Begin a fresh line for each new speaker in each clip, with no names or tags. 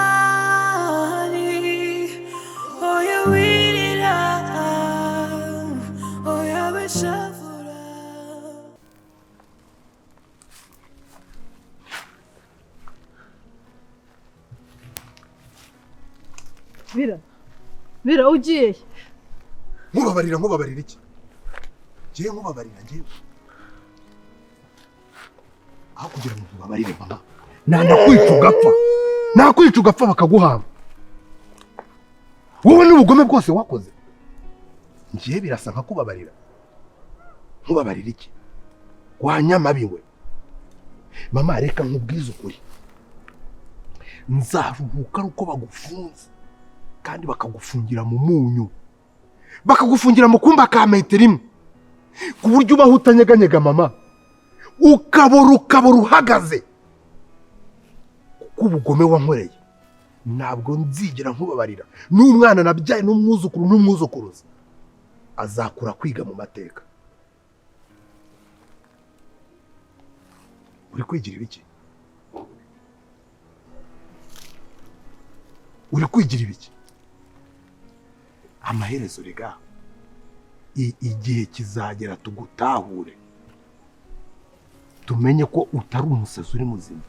Mwari, oya wirira, oya wishavura.
Bira, Bira, ugiye he?
Nkubabarira, nkubabarira iki? Ngewe nkubabarira, ngewe aho kugira ngo nkubabarire mama, nanakwica ugapfa, nakwica ugapfa bakaguhamba wowe n'ubugome bwose wakoze. Ngewe birasa nka kubabarira, nkubabarira iki wa nyamabi we? Mama, reka nkubwize ukuri, nzaruhuka ari uko bagufunze, kandi bakagufungira mu munyu, bakagufungira mu kumba ka metero imwe, ku buryo ubaho utanyeganyega mama, ukabora ukabora uhagaze, kuko ubugome wankoreye ntabwo nzigera nkubabarira. N'umwana nabyaye n'umwuzukuru n'umwuzukuruza azakura kwiga mu mateka. Uri kwigira ibiki? Uri kwigira ibiki? Amaherezo rega igihe kizagera tugutahure, tumenye ko utari umusazi, uri muzima.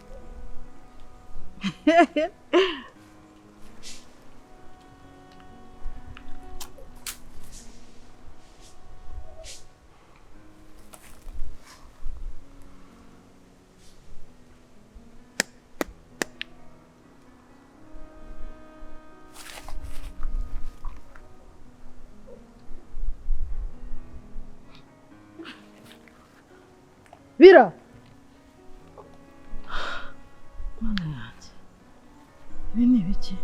Bira, mana yanjye, ibi ni ibiki?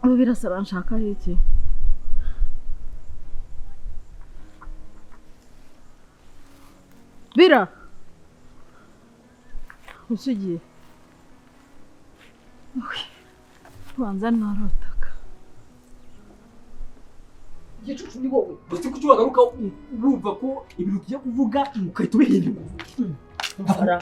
Ubu birasa aranshakaho iki? Bira, usugiye banza narotaga.
Igicucu ni wowe. Gusa kuki wagaruka wumva ko ibintu tugiye kuvuga ugahita ubihindura?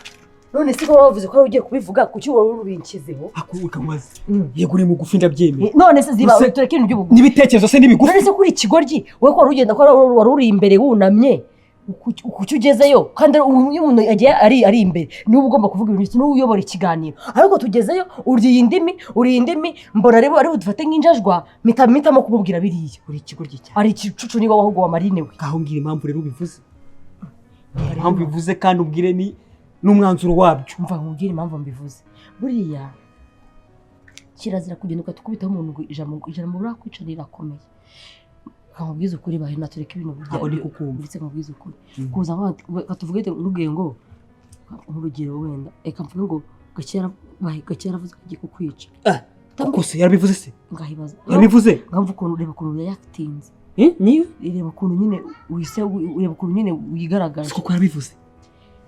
None se ko wavuze ko wari ugiye kubivuga, kuki wowe ubinshyizeho?
Akubuka nkazi. Yego, uri mugufi, ndabyemeye.
None se ziba
Use-
tureke ibintu by'ubugufi.
N'ibitekerezo se n'ibigufi?
None se kuri ikigoryi wowe, ko wari ugenda, ko wari uri imbere wunamye, kuki ugezeyo? Kandi iyo umuntu agiye ari imbere niwe ugomba kuvuga ibintu, niwe uyobora ikiganiro. Ariko tugezeyo uriye indimi, uriye indimi, mbona rero ari budufate nk'injajwa, mpita mpitamo kumubwira biriya.
Uri ikigoryi cyane.
Ari igicucu niba ahubwo wa Marine we.
Ngaho mbwira impamvu rero ubivuze. Impamvu ubivuze kandi ubwire ni n'umwanzuro wabyo.
Umva nkubwire impamvu mbivuze. Buriya kirazira kugenda ukatukubitaho umuntu ngo ijambo, ijambo burakwica rirakomeye. Nkubwize ukuri, bahe natureka ibintu burya.
Ntabwo ndi kukumva.
Ndetse nkubwize ukuri, kuza katuvuge nkubwiye ngo nk'urugero wenda reka mvuge ngo Gakera, bahe Gakera yaravuze ko agiye kukwica.
Koko se yarabivuze se?
Ngahibaza.
Yarabivuze?
Ngamva ukuntu, reba ukuntu yayakitinze.
Eh, niyo?
Reba ukuntu nyine wise, reba ukuntu nyine wigaragaje.
Si koko yarabivuze?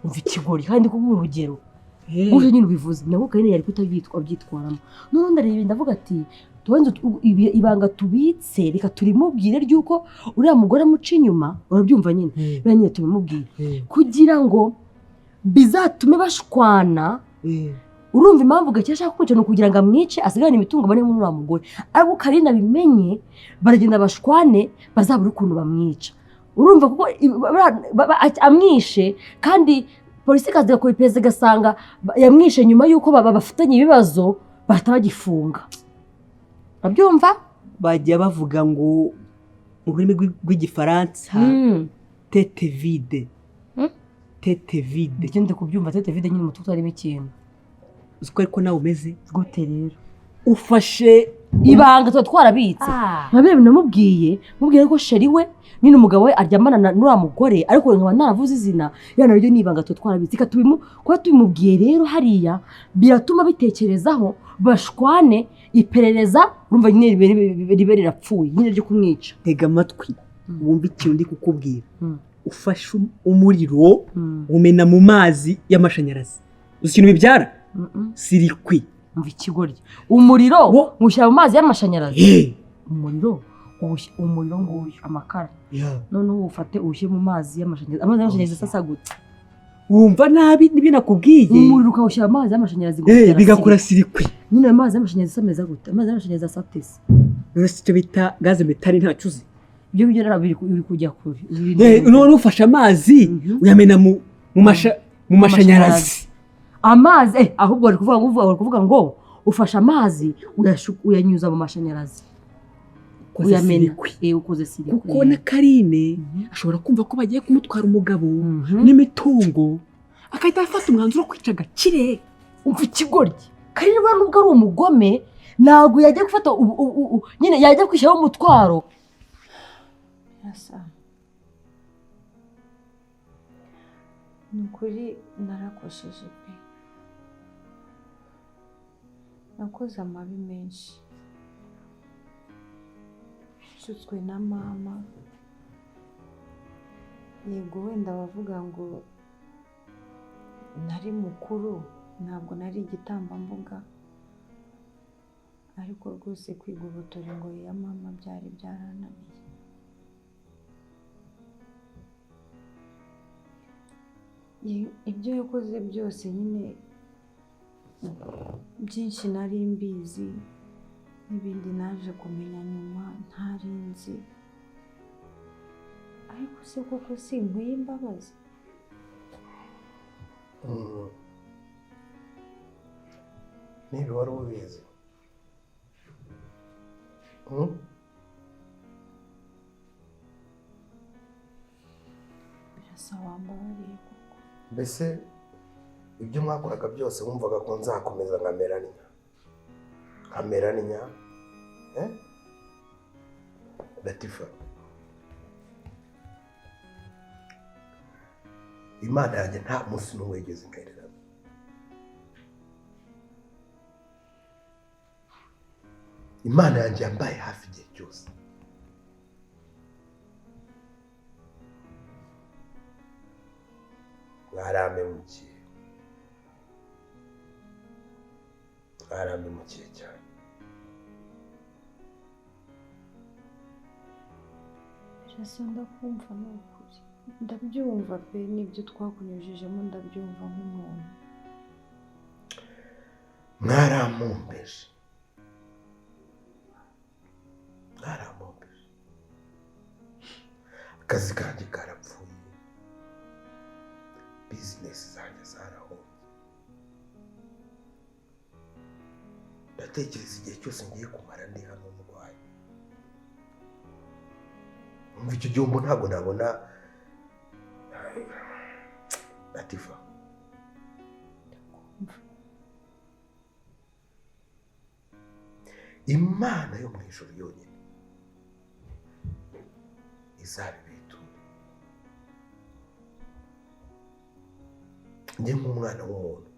Umva ikigori, kandi kuguha urugero gutyo nyine ubivuze nabwo Karine yari kutabyitwa abyitwaramo. Noneho ndareba ndavuga ati tubanze ibanga tubitse reka turimubwire ry'uko uriya mugore amuca inyuma, urabyumva nyine, buriya nyine tubimubwire kugira ngo bizatume bashwana. Urumva impamvu Gakire ashaka kumwica ni ukugira ngo amwice asigarane imitungo abone muri uriya mugore, ariko Karine abimenye baragenda bashwane bazabure ukuntu bamwica. Urumva kuko amwishe kandi polisi ikaza igakora iperereza igasanga yamwishe nyuma y'uko bafitanye ibibazo, bahita bagifunga. Urabyumva?
Bajya bavuga ngo mu rurimi rw'igifaransa tête vide. Tête vide.
Ibyo ndi kubyumva, tête vide nyine umutwe utarimo ikintu.
Uzi ko ariko nawe umeze?
Gute rero?
Ufashe
ibanga tuba twarabitse. Nka biriya bintu namubwiye, mubwiye ko chéri we nyine umugabo we aryamana na n'uriya mugore, ariko nkaba naravuze izina, ya naryo ni ibanga tuba twarabitse. Reka kuba tubimubwiye rero hariya biratuma bitekerezaho bashwane, iperereza urumva nyine ribe rirapfuye nyine ryo kumwica.
Tega amatwi wumve ikintu ndi kukubwira. Ufashe umuriro umena mu mazi y'amashanyarazi, uzi ikintu bibyara? Circuit.
Umva ikigoryi, umuriro mushyira mu mazi y'amashanyarazi? Umuriro umuriro nguyu amakara, noneho ufate uwushyire mu mazi y'amashanyarazi, amazi y'amashanyarazi asasa gute?
Wumva nabi nibyo nakubwiye.
Umuriro ukawushyira amazi y'amashanyarazi ngo
bigakora circuit.
Nyine amazi y'amashanyarazi asa meza gute? Amazi y'amashanyarazi asa atese.
None se icyo bita gaz méthane ntacyo uzi?
Ibyo ngibyo rero biri kujya kure.
None ufashe amazi uyamena mu mashanyarazi.
Amazi ahubwo bari kuvuga ngo ufashe amazi uyanyuza mu mashanyarazi. Uyamena ukoze circuit.
Kuko na Karine ashobora kumva ko bagiye kumutwara umugabo n'imitungo, akahita afata umwanzuro wo kwica Gakire.
Umva ikigoryi. Karine buriya nubwo ari umugome ntabwo yajya gufata nyine yajya kwishyiraho umutwaro.
Birasa, ni ukuri narakosheje pe, nakoze amabi menshi, nshutswe na mama. Yego wenda bavuga ngo nari mukuru ntabwo nari igitambambuga, ariko rwose kwigobotora ingoyi ya mama byari byarananiye. Ibyo yakoze byose nyine byinshi nari mbizi, n'ibindi naje kumenya nyuma ntari nzi. Ariko se koko sinkwiye imbabazi?
Niba wari ubizi
Birasa, wambabariye koko?
Mbese ibyo mwakoraga byose wumvaga ko nzakomeza nkameranya Latifa, Imana yanjye nta munsi n'umwe yigeze intererana. Imana yanjye yambaye hafi igihe cyose. Mwarampemukiye, mwarampemukiye cyane.
Birasa, ndakumva ni ukuri, ndabyumva pe, n'ibyo twakunyujijemo ndabyumva nk'umuntu.
Mwaramumbeje, mwaramumbeje, akazi kanjye karapfuye, bizinesi zanjye zarahombye. Ndatekereza igihe cyose ngiye kumara ndi hano ndwaye. Umva icyo gihombo ntabwo nabona. Latifa, Imana yo mu ijuru yonyine izabibitura. Njye nk'umwana w'umuntu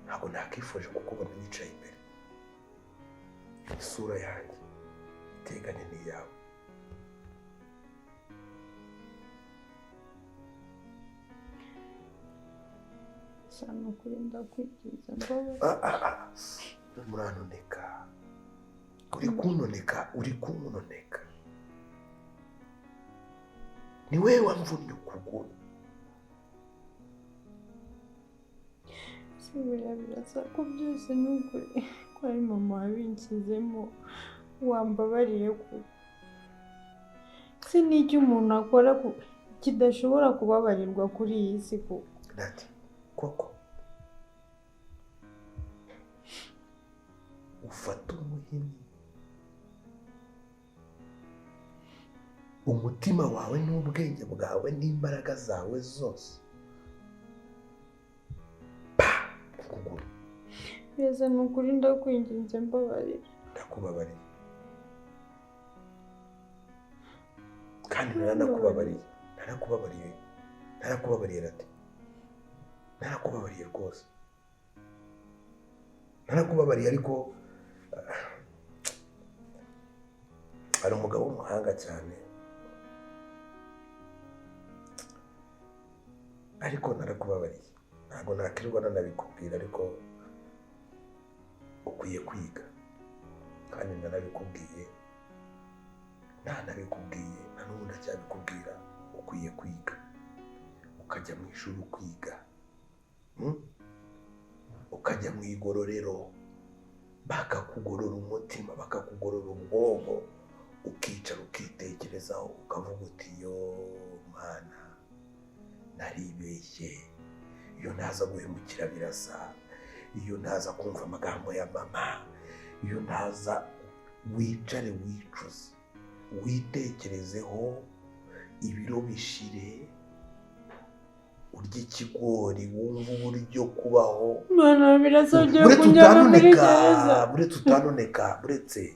ntabwo nakifuje kukubona nicaye imbere, isura yanjye iteganye n'iyawe.
Ni ukuri ndakwigiza mbabazi.
Muranoneka, uri kunoneka, uri kunoneka. Ni wewe wamvunnye ukuguru.
Si buriya birasa ko byose ni ukuri ko ari mama wabinshyizemo, wambabariye kuko si n'icyo umuntu akora kidashobora kubabarirwa kuri iyi si koko.
Dati, koko ufata umuhini, umutima wawe n'ubwenge bwawe n'imbaraga zawe zose, pa kuguru.
Birasa, ni ukuri ndakwinginze mbabarira.
Ndakubabariye kandi naranakubabariye, narakubabariye, narakubabariye Lati, narakubabariye rwose, narakubabariye. Ariko hari umugabo w'umuhanga cyane, ariko narakubabariye, ntabwo nakirirwa nanabikubwira, ariko ukwiye kwiga. Kandi narabikubwiye, ntanabikubwiye, na n'ubu ndacyabikubwira, ukwiye kwiga. Ukajya mu ishuri kwiga, ukajya mu igororero bakakugorora umutima, bakakugorora ubwonko, ukicara ukitekerezaho ukavuga uti yo Mana naribeshye, iyo ntaza guhemukira Birasa, iyo ntaza kumva amagambo ya mama, iyo ntaza. Wicare wicuze, witekerezeho, ibiro bishire, urye ikigori, wumve uburyo kubaho.
Mana Birasa ugiye kunjyana muri gereza.
Buretse utanoneka, buretse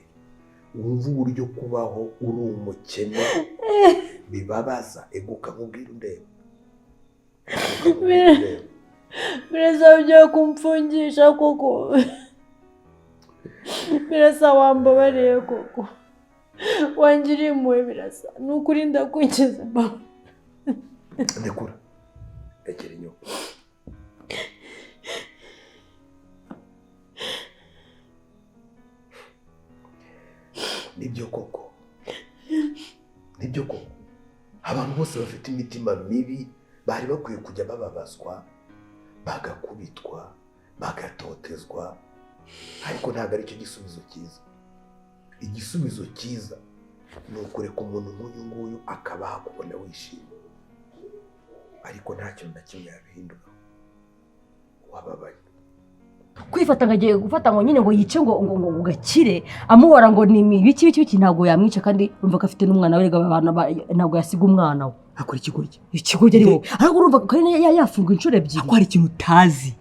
wumve uburyo kubaho uri umukene bibabaza. Eguka nkubwire undeba.
Birasa ugiye kumfungisha koko. Birasa wambabariye koko, wangiriye impuhwe Birasa, ni ukuri ndakwinjiza mama.
Ndekura, rekera inyuma. Nibyo koko, nibyo koko, abantu bose bafite imitima mibi bari bakwiye kujya bababazwa, bagakubitwa, bagatotezwa, ariko ntabwo aricyo gisubizo cyiza. Igisubizo cyiza ni ukureka umuntu nk'uyu nguyu akabaha kubona wishimye, ariko nta kintu na kimwe yabihindura. Wababaye
kwifata ngo agiye gufata ngo nyine ngo yice ngo ngo gakire amuhora ngo ni ibiki biki biki, ntabwo yamwica kandi urumva ko afite n'umwana we, ntabwo yasiga umwana we.
Akora ikigoryi,
ikigoryi ari wowe, ariko urumva ko yafunga inshuro ebyiri.
Ako hari ikintu utazi,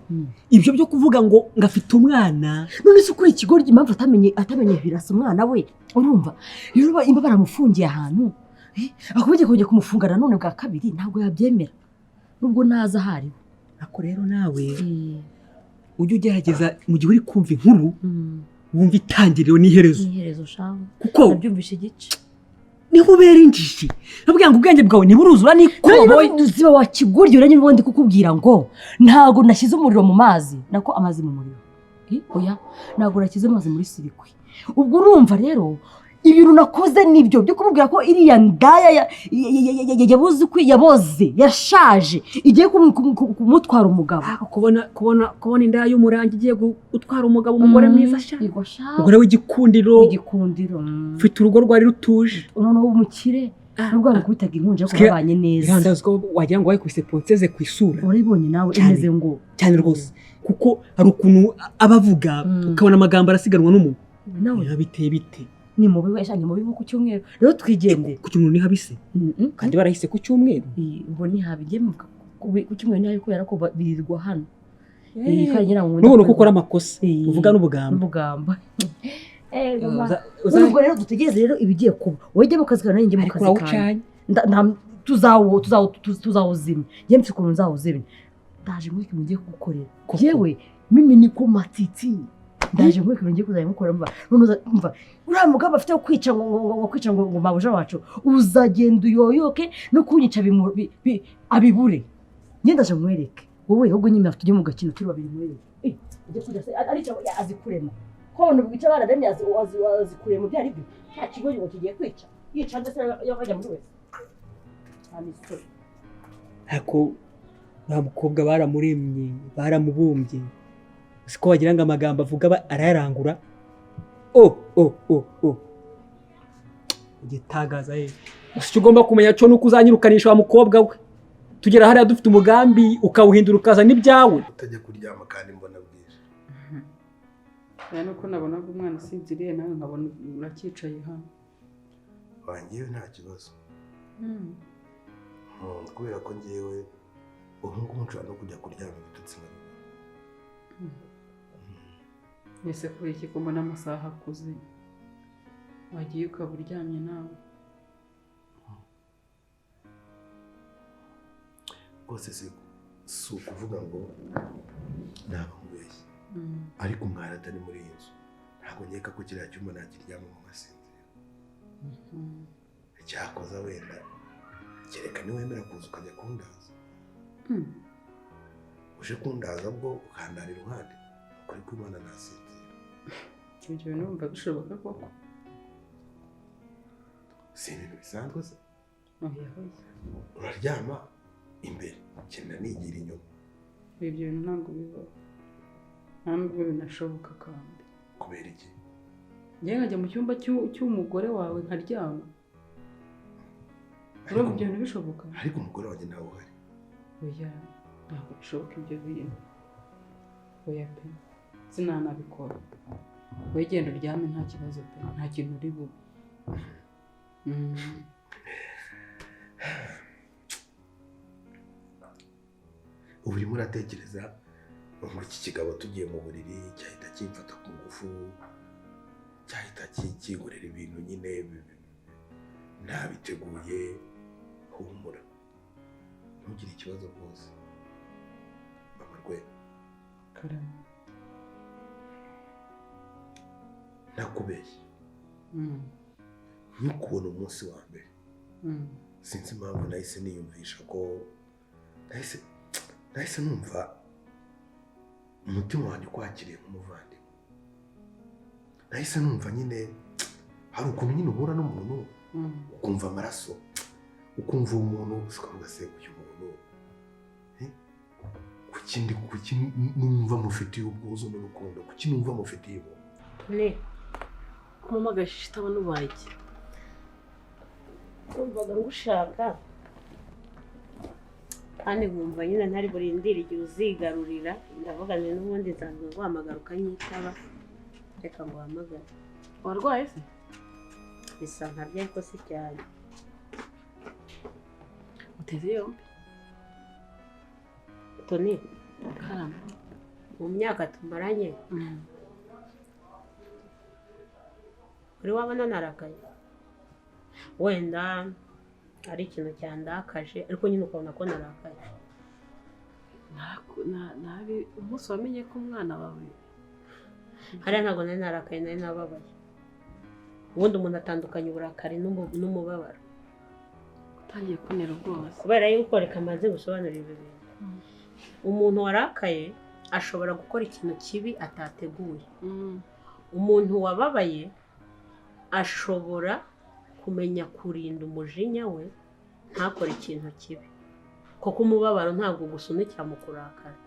ibyo byo kuvuga ngo ngafite umwana.
None se ukora ikigoryi impamvu atamenye Birasa umwana we? Urumva rero imba baramufungiye ahantu, akaba bagiye kumufunga nanone bwa kabiri, ntabwo yabyemera nubwo ntazi aho ari.
Ako rero nawe ujye ugerageza mu gihe uri kumva inkuru wumva itangiriro n'iherezo. Kuko
nabyumvishe igice
niho ubera injiji, nabwiye ngo ubwenge bwawe ntiburuzura n'ikoboyi.
Ziba wakigurye uranye n'ubundi kukubwira ngo ntabwo nashyize umuriro mu mazi, nako amazi mu muriro. Oya, ntabwo nashyize amazi muri sirikwi. Ubwo urumva rero ibintu nakoze nibyo byo kumubwira ko iriya ndaya yabuze uko yaboze yashaje igiye kumutwara umugabo.
Kubona indaya y'umurangi igiye gutwara umugabo, umugore mwiza sha, umugore w'igikundiro, ufite urugo rwari rutuje,
noneho umukire nubwo bamukubitaga inkonji ariko babanye neza.
Wagira ngo wayikubise ponseze ku isura,
urayibonye nawe imeze ngo
cyane rwose, kuko hari ukuntu abavuga ukabona amagambo arasiganwa n'umuntu.
Nawe
biteye bite?
Ni mubi we, ni mubi ku cyumweru rero twigendere.
Ku cyumweru ni habise kandi barahise ku cyumweru.
Ubwo ni habi ngiye ku cyumweru ni habi kubera ko birirwa hano.
Nubona ko ukora amakosa uvuga n'ubugamba.
Ubwo rero dutegereze rero ibigiye kuba, wowe jya mu kazi kawe nanjye njye mu kazi kanjye, tuzawuzimya. Njye mfite ukuntu nzawuzimya, ndaje nkwereke ibintu ngiye kugukorera. Yewe mimi ni ku matiti, ndaje nkwereke ibintu ngiye kuzajya mukora. Mva uriya mugabo afite wo kwica ngo kwica ngo mabuja wacu, uzagenda uyoyoke no kunyica abibure. Njye ndaje nkwereke wowe, ahubwo nyine tujye mu gakino turi babiri nkwereke. Ujye kujya se arica azi kurema, ko abantu bica bararemye azi kurema ibyo ari byo. Nta kigo ngo kigiye kwica yica ndetse yakajya muri wese.
Ariko uriya mukobwa baramuremye, baramubumbye, siko wagira ngo amagambo avuga arayarangura. Igitangaza ye. Gusa icyo ugomba kumenya cyo nuko uzanyirukanisha wa mukobwa we, tugera hariya dufite umugambi ukawuhindura ukaza n'ibyawe.
Utajya kuryama kandi mbona bwije.
Aya nuko nabonaga umwana usinziriye nawe nkabona uracyicaye hano.
Wangiwe nta kibazo. Kubera ko ngewe ubu ngubu nshobora no kujya kuryama ibitutsi nka.
Ese kubera iki ko mbona amasaha akuze wagiye ukaba uryamye nawe?
Rwose si ukuvuga ngo naba nkubeshye, ariko umwana atari muri iyi nzu ntabwo nkeka ko kiriya cyumba nakiryamamo nkasinzira. Icyakoza wenda kereka niwemera kuza ukajya kundaza. Uje kundaza bwo ukandara iruhande, ukuri kw'Imana nasinzira.
Ibyo numva bishoboka koko?
Si ibintu bisanzwe se? Uraryama imbere genda nigira inyuma.
Ibyo bintu ntabwo bibaho, nta nubwo binashoboka kandi.
Kubera iki?
Njye nkajya mu cyumba cy'umugore wawe nkaryama? Urumva ibyo bintu bishoboka?
Ariko umugore wanjye ntawe uhari.
Oya, ntabwo bishoboka ibyo bintu. Oya pe, sinanabikora. Wowe genda uryame nta kibazo pe, nta kintu uri bube.
Ubu urimo uratekereza ngo iki kigabo tugiye mu buriri cyahita kimfata ku ngufu, cyahita kingurira ibintu nyine ntabiteguye. Humura, ntugire ikibazo rwose mama rwe. Ntakubeshye, nkikubona umunsi wa mbere sinzi impamvu nahise niyumvisha ko nahise numva umutima wanjye ukwakiriye nk'umuvandimwe. Nahise numva nyine hari ukuntu nyine uhura n'umuntu ukumva amaraso, ukumva uwo muntu ukavuga se uyu muntu kuki numva mufitiye ubwuzu n'urukundo, kuki numva mufitiye ubuntu.
Ne kumamagaje itabona ubaye iki?
Numvaga ngushaka kandi nkumva nyine ntari burindire igihe uzigarurira, ndavuga nti n'ubundi nsanzwe nguhamagara ukanyitaba, reka nguhamagare.
Warwaye se?
Bisa nkabyo ariko si cyane.
Uteze yombi
Toni?
Karame.
Mu myaka tumaranye uri wabona narakaye, wenda ari ikintu cyandakaje ariko nyine ukabona ko narakaye.
Nabi umunsi wamenye ko umwana wawe
hariya ntabwo nari narakaye, nari nababaye. Ubundi umuntu atandukanya uburakari n'umubabaro.
Utangiye kuntera ubwoba
kubera yuko reka mbanze gusobanura ibi bintu. Umuntu warakaye ashobora gukora ikintu kibi atateguye. Umuntu wababaye ashobora kumenya kurinda umujinya we ntakore ikintu kibi, kuko umubabaro ntabwo gusunikira mu kurakara,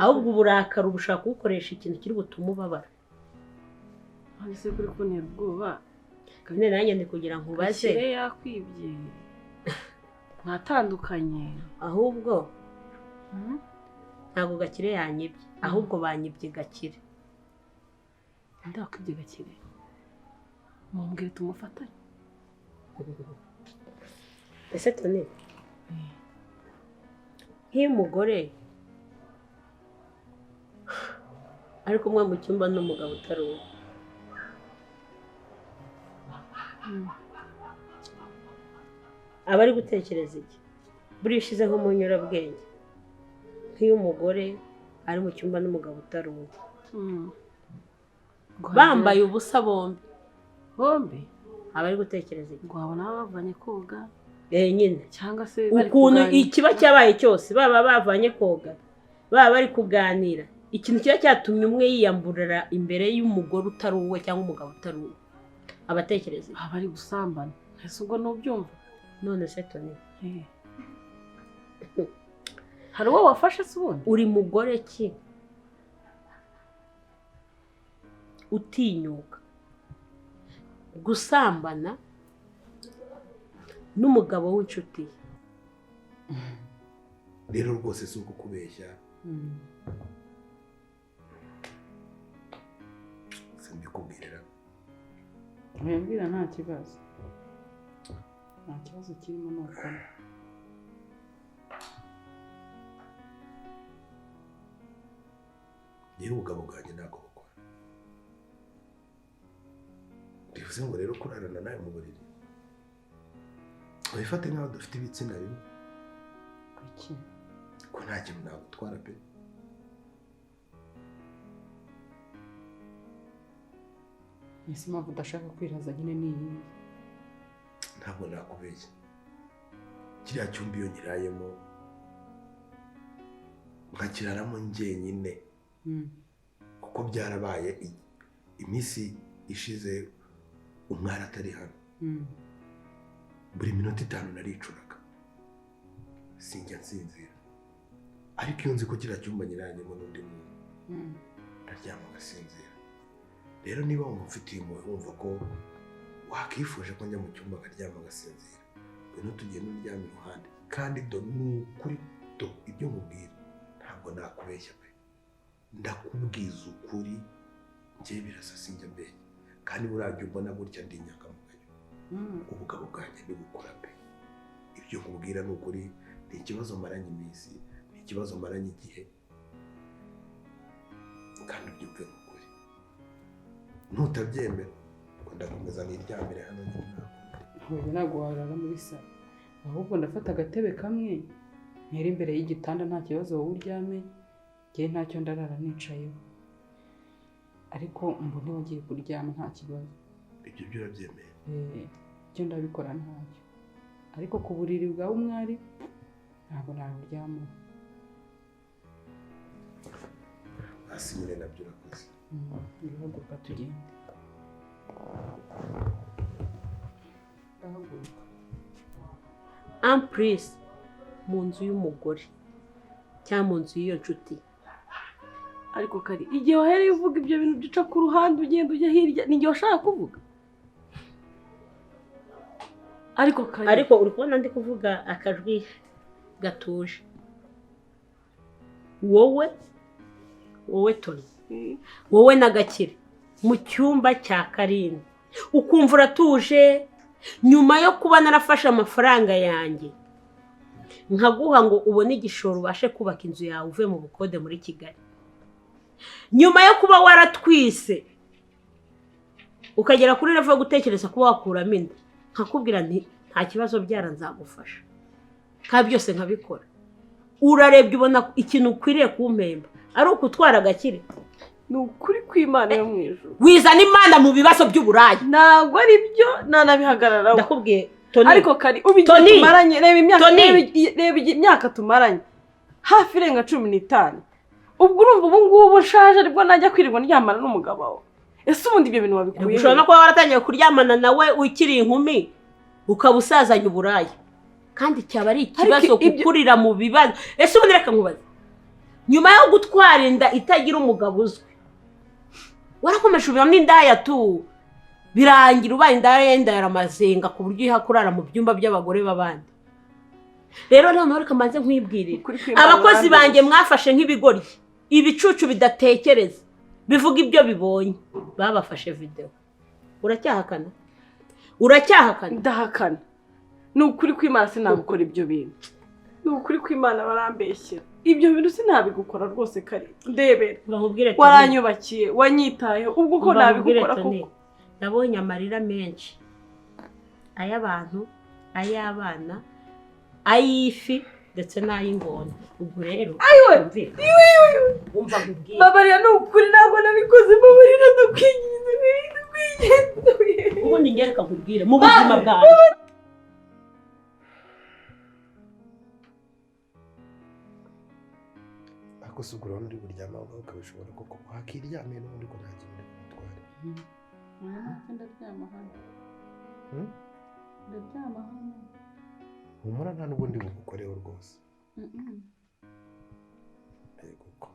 ahubwo uburakari ubushaka kubukoresha ikintu kiri butume ubabara.
None se kuri kuntera ubwoba?
Nyine nanjye ndi kugira ngo ubaze.
Gakire yakwibye mwatandukanye?
Ahubwo ntabwo Gakire yanyibye, ahubwo banyibye Gakire.
Nde wakwibye Gakire? Mumbwire tumufatanye.
Ese Toni, nk'iyo umugore ari kumwe mu cyumba n'umugabo utari uwe, aba ari gutekereza iki? Buriya ushyize nko mu nyurabwenge, nk'iyo umugore ari mu cyumba n'umugabo utari uwe, bambaye ubusa bombi
bombi,
aba ari gutekereza iki?
Ngo wabona bavanye koga
nyine,
cyangwa se
ukuntu ikiba cyabaye cyose, baba bavanye koga, baba bari kuganira, ikintu kiba cyatumye umwe yiyamburira imbere y'umugore utari uwe cyangwa umugabo utari uwe, abatekereza iki?
Aba ari gusambana. Ese ubwo nubyumva?
None se Toni,
hari uwo wafashe se ubundi?
Uri mugore ki utinyuka gusambana n'umugabo w'inshuti ye?
Rero rwose si ukukubeshya, simbikubwirira.
Wembwira nta kibazo, nta kibazo kirimo ni uko
rero ubugabo bwanjye ntabwo bukora. Bivuze ngo rero kurarana nawe mu buriri wifate nk'aho dufite ibitsina bimwe.
Kuki?
Ko nta kintu nagutwara pe.
Ese impamvu udashaka kwiraza nyine ni iyi?
Ntabwo nakubeshya, kiriya cyumba iyo nyirayemo nkakiraramo njyenyine, kuko byarabaye iminsi ishize umwana atari hano, buri minota 5 naricuraga. Sinjya nsinzira. Ariko iyo nzi ko kiriya cyumba nyiranyemo n'undi muntu, ndaryama ngasinzira. Rero niba wumva ufitiye impuhwe, wumva ko wakifuje ko njya mu cyumba nkaryama ngasinzira, ngwino tugende uryame iruhande. Kandi do ni ukuri, do ibyo nkubwira ntabwo nakubeshya pe, ndakubwiza ukuri. Njye Birasa sinjya mbeshya, kandi burabyo ubona gutya ndi inyangamugayo. Ubugabo bwanjye ntibukora pe. Ibyo nkubwira ni ukuri, ni ikibazo maranye iminsi, ni ikibazo maranye igihe, kandi ubyumve nk'ukuri. Nutabyemera ubwo ndakomeza niryamire hano nyine.
Ntabwo ntabwo warara muri salo, ahubwo ndafata agatebe kamwe ntera imbere y'igitanda, nta kibazo wowe uryame, njye ntacyo ndarara nicayeho. Ariko mbone wagiye kuryama nta kibazo.
Ibyo byo urabyemeye?
Ibyo ndabikora ntacyo, ariko ku buriri bwawe umwari ntabwo naburyamaho.
Hasi nyine nabyo urakoze.
Ndahaguruka tugende. Ndahaguruka.
Ampurisi mu nzu y'umugore cyangwa mu nzu y'iyo nshuti.
Ariko kari igihe wahereye uvuga ibyo bintu duca ku ruhande ugenda ujya hirya, ni igihe washaka kuvuga. Ariko kari,
ariko uri kubona ndi kuvuga akajwi gatuje. Wowe wowe Toni, wowe na Gakire mu cyumba cya Karine, ukumva uratuje nyuma yo kuba narafashe amafaranga yanjye nkaguha ngo ubone igishoro ubashe kubaka inzu yawe uve mu bukode muri Kigali, nyuma yo kuba waratwise ukagera kuri level yo gutekereza kuba wakuramo inda, nkakubwira nti nta kibazo byara nzagufasha, kandi byose nkabikora. Urarebye ubona ikintu ukwiriye kumpemba ari ukutwara Gakire.
Ni ukuri kw'Imana yo mu ijuru.
Wizana Imana mu bibazo by'uburaya.
Ntabwo ari byo, nanabihagararaho.
Ndakubwiye Toni.
Ariko kari ubu igihe tumaranye, reba imyaka, reba imyaka tumaranye hafi irenga 15. Ubwo urumva ubu ngubu nshaje aribwo najya kwirirwa ndyamana n'umugabo wawe. Ese ubundi ibyo bintu wabikuye?
Ushobora no kuba waratangiye kuryamana nawe ukiri inkumi, ukaba usazanye uburaya, kandi cyaba ari ikibazo gukurira mu bibazo. Ese ubundi reka nkubaze, nyuma yo gutwara inda itagira umugabo uzwi, warakomeje ubibamo indaya tu, birangira ubaye indaya yenda yaramazenga ku buryo iha kurara mu byumba by'abagore b'abandi. Rero noneho reka mbanze nkwibwirire, abakozi banjye mwafashe nk'ibigoryi, ibicucu bidatekereza, bivuga ibyo bibonye, babafashe video. Uracyahakana? Uracyahakana?
Ndahakana. Ni ukuri kw'Imana sinabukora ibyo bintu. Ni ukuri kw'Imana barambeshyera. Ibyo bintu sinabigukora rwose kare. Ndebera. Waranyubakiye, wanyitayeho, ubwo ko nabigukora koko.
Nabonye amarira menshi, ay'abantu, ay'abana, ay'ifi ndetse n'ay'ingona. Ubwo rero umva nkubwire,
babarira ni ukuri ntabwo nabikoze, babarira ndakwinginze, ndakwinginze.
Ubundi njye reka nkubwire mu buzima bwanjye.
Ariko si ubwo urabona uri buryama aho ngaho ukabishobora koko, wakiryamiye n'ubundi ko nta kintu uri bumutware.
Ndaryama hano. Ndaryama hano.
Humura nta n'ubundi bugukoreho rwose. Yego ko.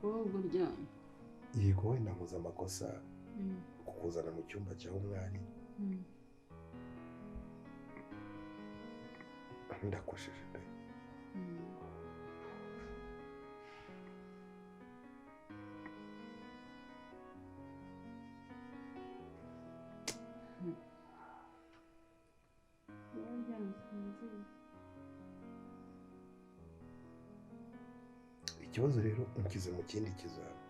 Wowe ubwo uryama.
Yego wenda nkoze amakosa kukuzana mu cyumba cya umwari. Ndakosheje pe. Ikibazo rero unkize mu kindi kizaba.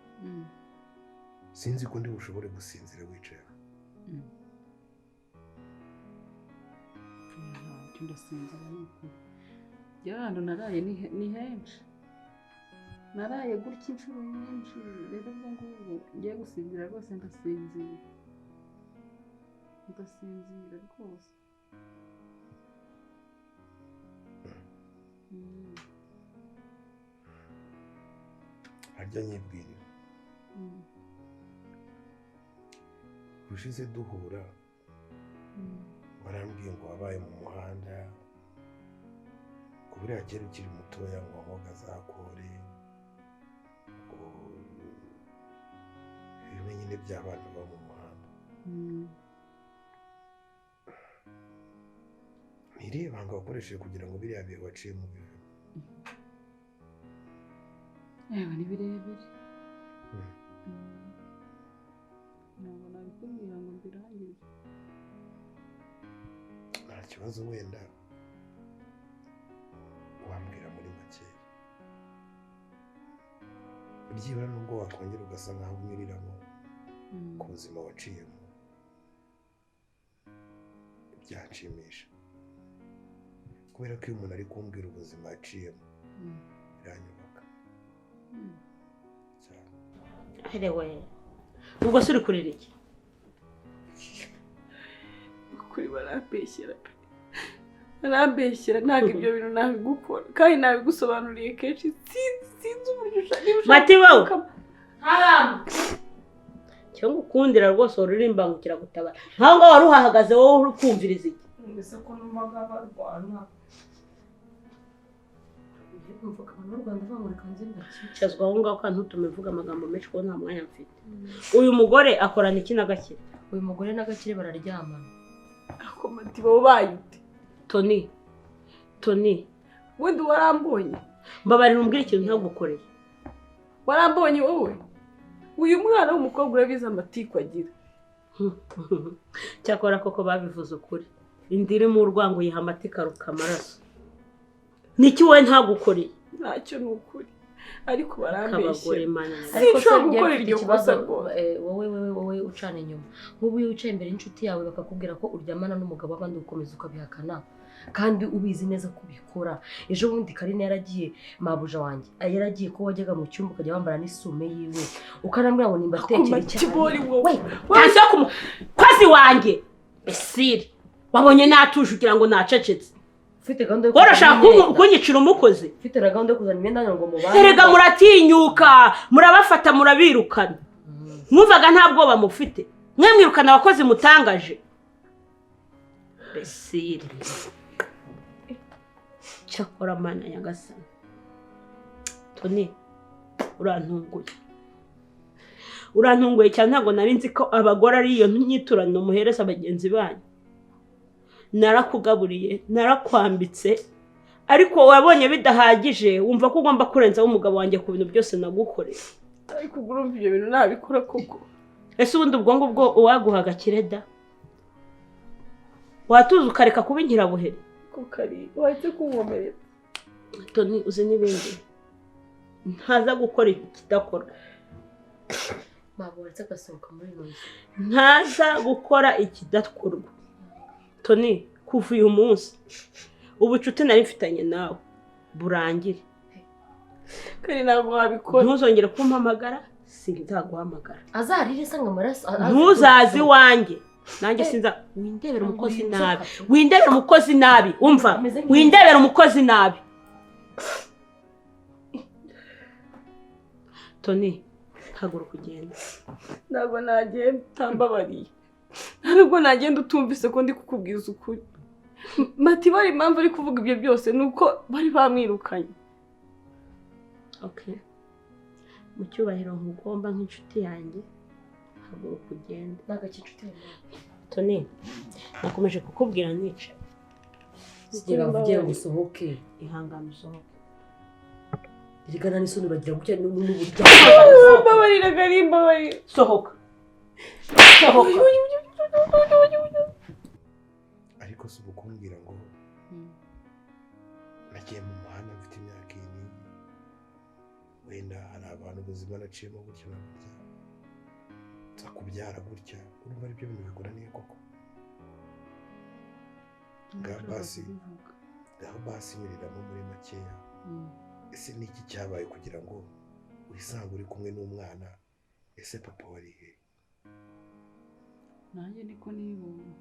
Sinzi ko ndi bushobore gusinzira wicaye.
Ndasinzira ni ukuri. Ahantu naraye ni henshi. Naraye gutya inshuro nyinshi, rero ubwo ngubwo ngiye gusinzira rwose ndasinzira. Ndasinzira rwose.
Harya nyibwirira. Ushize duhura Barambwiye ngo wabaye mu muhanda kubera kera ukiri mutoya ngo wanywaga za kore, ngo bimwe nyine by'abana baba mu muhanda. Ni irihe banga wakoresheje kugira ngo biriya bihe waciyemo bivemo?
Yewe ni birebire. Ntabwo nabikubwira ngo mbirangize.
Nta kibazo, wenda wambwira muri makeya byibura, nubwo wakongera ugasa nkaho unyuriramo ku buzima waciyemo, byanshimisha. Kubera ko iyo umuntu ari kumbwira ubuzima yaciyemo biranyubaka cyane.
Herewe, ubwo se uri kurira iki?
Kuri barambeshyera pe, barambeshyera, ntabwo ibyo bintu nabigukora kandi nabigusobanuriye kenshi. Sinzi uburyo ushaka
Matibo cyo ngukundira rwose uririmba ngukira gutabara nkaho ngaho wari uhahagaze wowe uri kumviriza iki?
Mbese ko numvaga barwana.
Cyazwa aho ngaho kandi ntutume mvuga amagambo menshi kuko nta mwanya mfite. Uyu mugore akorana iki n'Agakire?
Uyu mugore n'Agakire bararyamana.
Ako Matibo bayite.
Toni, Toni,
wenda warambonye.
Mbabarira umbwire ikintu ntagukoreye.
Warambonye wowe? Uyu mwana w'umukobwa urabizi amatiku agira.
Cyakora koko babivuze ukuri, inda irimo urwango yiha amata ikaruka amaraso. Niki wowe ntagukoreye?
Ntacyo, ni ukuri, ariko
Abagore
barambeshyera.
Mana.
Ariko se
Sinshobora
njye
gukora
mfite
iryo
ikibazo,
kosa rwose.
Wowe ucana inyuma, nk'ubu iyo wicaye imbere y'inshuti yawe bakakubwira ko uryamana n'umugabo w'abandi, ugakomeza ukabihakana kandi ubizi neza ko ubikora. Ejo bundi Karine yaragiye, mabuja wanjye yaragiye, ko wajyaga mu cyumba ukajya wambara n'isume yiwe, ukanambwira ngo nimbatekere.
Matibori wowe.
We.
Tansiyo ku mukozi wanjye esire, wabonye natuje ugira ngo nacecetse.
Ufite gahunda yo
Wowe
kuzana
urashaka
imyenda.
kunyicira umukozi?
Ufite na gahunda yo kuzana imyenda hano ngo mubane.
Erega muratinyuka, murabafata murabirukana. Mwumvaga nta bwoba mufite mwe mwirukana abakozi mutangaje besire. Cyakora Mana nyagasani, Toni, urantunguye, urantunguye cyane. Ntabwo nari nzi ko abagore ari iyo nyiturano muhereza bagenzi banyu. Narakugaburiye, narakwambitse, ariko wabonye bidahagije, wumva ko ugomba kurenzaho umugabo wanjye ku bintu byose nagukoreye.
Ariko ubwo urumva ibyo bintu nabikora koko?
Ese ubundi ubwo ngubwo uwaguhaga kireda watuza ukareka kuba inkirabuheri?
Ko kari wahise kunkomeretsa.
Toni, uzi n'ibindi, ntaza gukora ikidakorwa.
Ntabwo waretse agasohoka muri ino nzu.
Ntaza gukora ikidakorwa. Toni, kuva uyu munsi ubucuti nari mfitanye nawe burangire.
Kandi ntabwo wabikora.
Ntuzongere kumpamagara, sinzaguhamagara.
Azarire se ngo amaraso
Ntuzaze iwanjye nanjye sinza. Windebera umukozi nabi, windebera umukozi nabi, umva.
Ameze nk'inzoka.
Windebera umukozi nabi. Toni, haguruka ugende.
Ntabwo nagenda utambabariye, ntabwo nagenda utumvise ko ndi kukubwiza ukuri. Matibori, impamvu ari kuvuga ibyo byose ni uko bari bamwirukanye.
Okay, mu cyubahiro nkugomba nk'inshuti yanjye, haguruka ugende.
Ntabwo inshuti yawe.
Toni, nakomeje kukubwira nica.
Sigiye bavugiye ngo usohoke.
Ihangane usohoke.
Erega nta n'isoni, uragira gutya n'uburyo.
Mbabarira Kari, mbabarira.
Sohoka, sohoka.
Ariko si ubu kumbwira ngo nagiye mu muhanda mfite imyaka iyi n'iyi, wenda hari abantu ubuzima naciyemo gutya na gutya, nza kubyara gutya, urumva ari byo bintu bikunaniye koko? Ngaho basi, ngaho basi nyuriramo muri makeya. Ese ni iki cyabaye kugira ngo wisange uri kumwe n'umwana? Ese papa wari he?
Nanjye niko nibonye.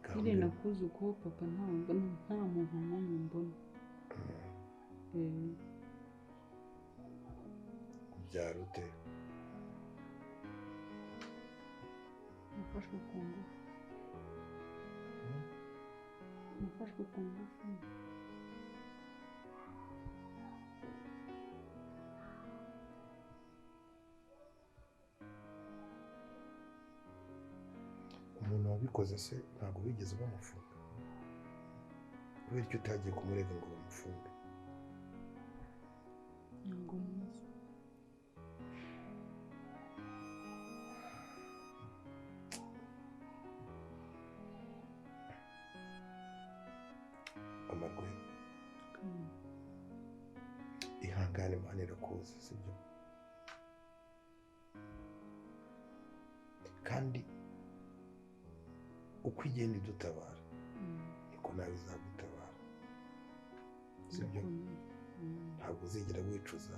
Ngaho
Nyine
mbwira.
Nakuze uko papa ntabwo nta muntu n'umwe mbona.
Ubyara ute?
Nafashwe ku ngufu. Nafashwe ku ngufu.
Umuntu wabikoze se ntabwo bigeze bamufunga? Kubera icyo utagiye kumurega ngo bamufunge?
Ntabwo muzi.
Amarwe, ihangane, Imana irakuzi, sibyo? Kandi uko igenda idutabara niko nawe izagutabara, sibyo? Ntabwo uzigera wicuza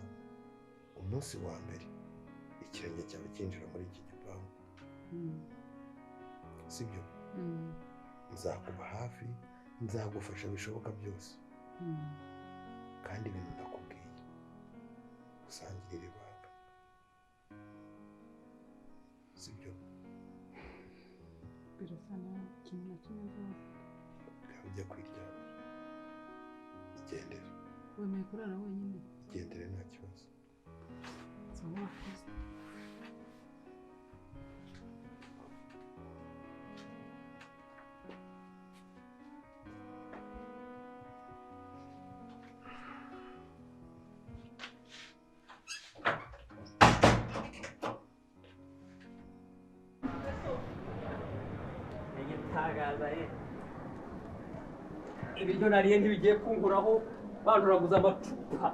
umunsi wa mbere ikirenge cyawe cyinjira muri iki gipangu, sibyo? Nzakuba hafi, nzagufasha bishoboka byose, kandi ibintu ndakubwiye usangirire ibanga, sibyo?
Birasa naho ikintu na kimwe nzavuga.
Ngaho ujya kwiryamira, igendere.
Wemeye kurara wenyine?
Igendere, nta kibazo.
Sawa, wakoze.
Igitangaza ye, ibiryo nariye ntibigiye kunguraho, banduraguza amacupa.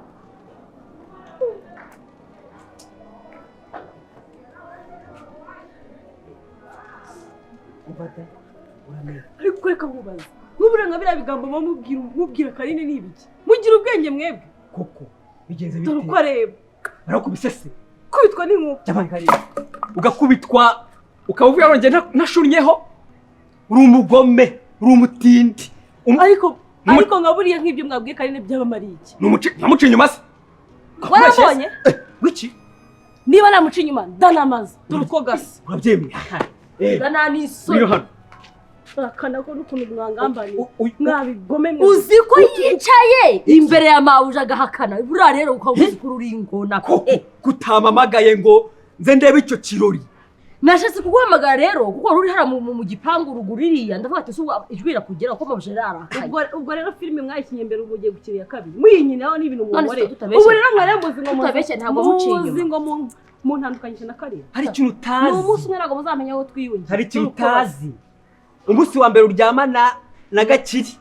Umva uramenya.
Ariko reka nkubaze, nk'uburenga biriya bigambo muba mubwira Karine ni ibiki? Mugira ubwenge mwebwe?
Koko bigenze
Dore
bite?
uko areba.
Barakubise se?
Kubitwa n'inkuba.
Yabaye Karine, ugakubitwa ukaba uvuga ngo njye ntashurnyeho, uri umugome, uri umutindi.
Ariko nka buriya nk'ibyo mwabwiye Karine byabamariye iki?
Namuca inyuma se?
Warabonye?
Wiki?
Niba namuca inyuma ndanamaza, dore uko gasa.
Urabyemeye?
Ndananisoni.
Ngwino hano.
Urakana ko n'ukuntu mwangambaniye, mwabigome mwe.
Uzi ko yicaye imbere ya mawuja agahakana? Buriya rero ukaba uzi ko uri ingona.
Koko kutamamagaye ngo nze ndebe icyo kirori?
Nashatse kuguhamagara rero kuko wari uri hariya mu gipangu ruguru iriya, ndavuga ati ese ijwi rirakugera ko mawuja yararakaye.
Ubwo rero filime mwayikinye mbere, ubu mugiye gukina iya kabiri muyinyinaho n'ibintu
None se
munkoreye.
tutabeshye?
Ubu rero mwari muzi ngo
Tutabeshye, ntabwo muciye inyuma.
Muzi ngo muntandukanyije na Karine.
Hari ikintu utazi.
Ni umunsi umwe ntabwo muzamenya aho twiyungiye.
Hari ikintu utazi. Umunsi wa mbere uryamana na Gakiri,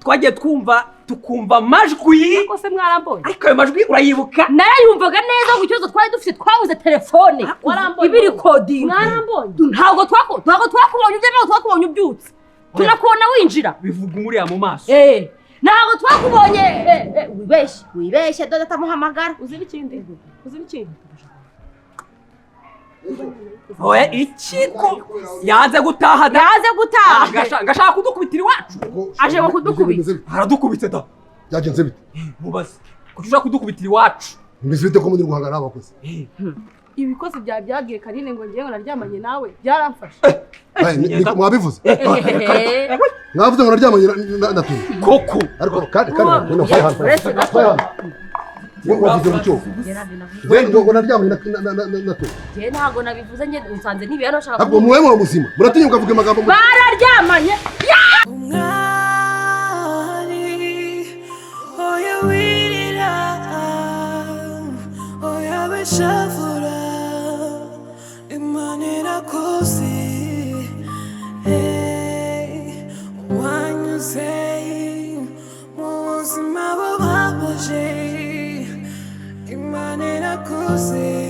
twagiye twumva tukumva amajwi.
Ariko se mwarambonye?
Ariko ayo majwi urayibuka?
Narayumvaga neza ngo ikibazo twari dufite twabuze telefone
Warambonye?
ibiri kodinga.
Mwarambonye?
Ntabwo twakubonye ibyo, ntabwo twakubonye ubyutse, tunakubona winjira.
Bivuga umuriya mu maso.
Ntabwo twakubonye. Wibeshye, wibeshye, dore atamuhamagara.
Uzi n'ikindi? Uzi n'ikindi?
Oya, iki ko yanze gutaha da?
Yanze gutaha.
Ngashaka kudukubitira iwacu.
Aje ngo kudukubita.
Aradukubitse da.
Byagenze bite?
Mubaze. Kuki ushaka kudukubitira iwacu?
Bimeze bite ko muri guhangana n'abakozi?
Ibikozi byawe byagiye Karine ngo ngewe naryamanye nawe byaramfashe.
Mwabivuze? Mwavuze ngo naryamanye na Tony?
Koko.
Ariko kandi kandi hano. Wavuze mu cyo? Ngo naryamanye na Tony.
Njye ntabwo nabivuze, njye nsanze ntibiye nashaka.
Ntabwo muwe mu muzima. Muratinya ukavuga amagambo.
Bararyamanye.
Umwari, oya wirira, oya wishavura, Imana irakuzi. Hey, wanyuze mu buzima bubabaje, Imana irakuzi.